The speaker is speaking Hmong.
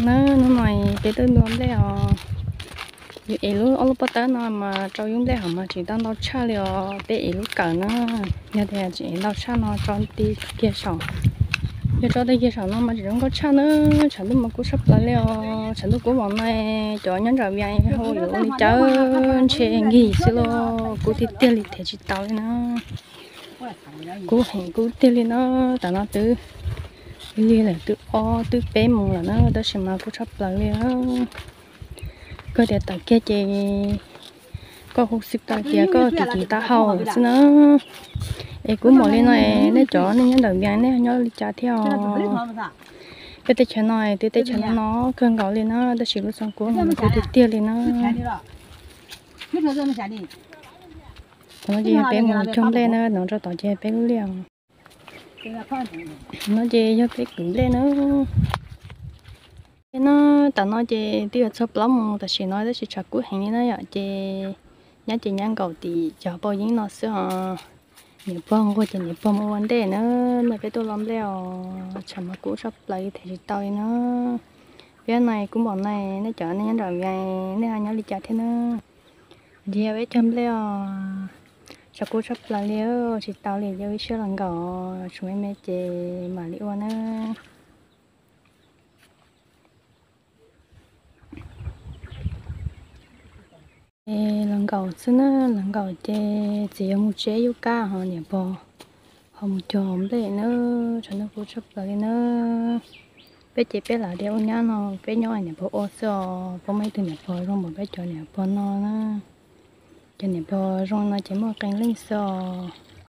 Na, hnub no peb tuaj nplej os. Yus ev lub ob lub pob tawb no mas rau yub nplej hauv mas tsis tau ntau tshaj li os, peb ev lub kawm na. Yog tias tsis ev ntau tshaj no tso ti kiag saum. Yog tso ti kiag saum no mas tsis zoo nkauj tshaj na. Tshav ntuj mas kub tshaj plaws li os, tshav ntuj kub npaum no, cov nyob nram Vias hu yuav ua li cas, ntshe nkig xwb los kub tiag tiag li them tsis tau li na. Kub heev kub tiag li na, tam no twb lig lawm twb ob twb peb moos lawm na, tab sis mas kub tshaj plaws li na. Koj tias tawm kiag ces koj hu xwb tau tias koj kim kim taub hau xwb na. Es kub npaum li no es nej cov nej nyob ntawm Vias nej nyob li cas thiab os? Peb teb chaws no twb teb chaws no no kawg nkaus li na, tab sis lub txoos kub no kub tiag tiag li na. Tam no ces yog peb mus cog nplej na, no rau tom ces peb lub liaj. No ces yog peb kwv nplej na. Ces no tam no ces twb yuav txog plaub moos tam sim no tab sis tshav kub heev li na yom, ces nyab ces nyab nkaum tim cov paj yeeb no xwb os. Niam pog nquag ces niam pog mus ua ntej na, mas peb tuaj los nplej os, tshav mas kub tshaj plaws li them tsis tau li na. Peb no kub npaum no, nej cov nej nyob nram Vias nej ho nyob li cas thiab na? Ntxiv peb cog nplej os, tshav kub tshaj plaws li, tsis tau li, cia ib siab los nkaum, tshuav me me ces mam li ua na. Los nkaum xwb na, los nkaum ces txiv yuav mus tseb yub kab ho niam pog ho mus cog nplej na, tshav ntuj kub tshaj plaws li na. Peb ces peb lam tias ua nyab no peb nyob niam pog ua xwb os, peb muaj ib tug niam pog zoo npaum peb cov niam pog no na. Cov niam pog zoo no ces muaj qee leej xwb os.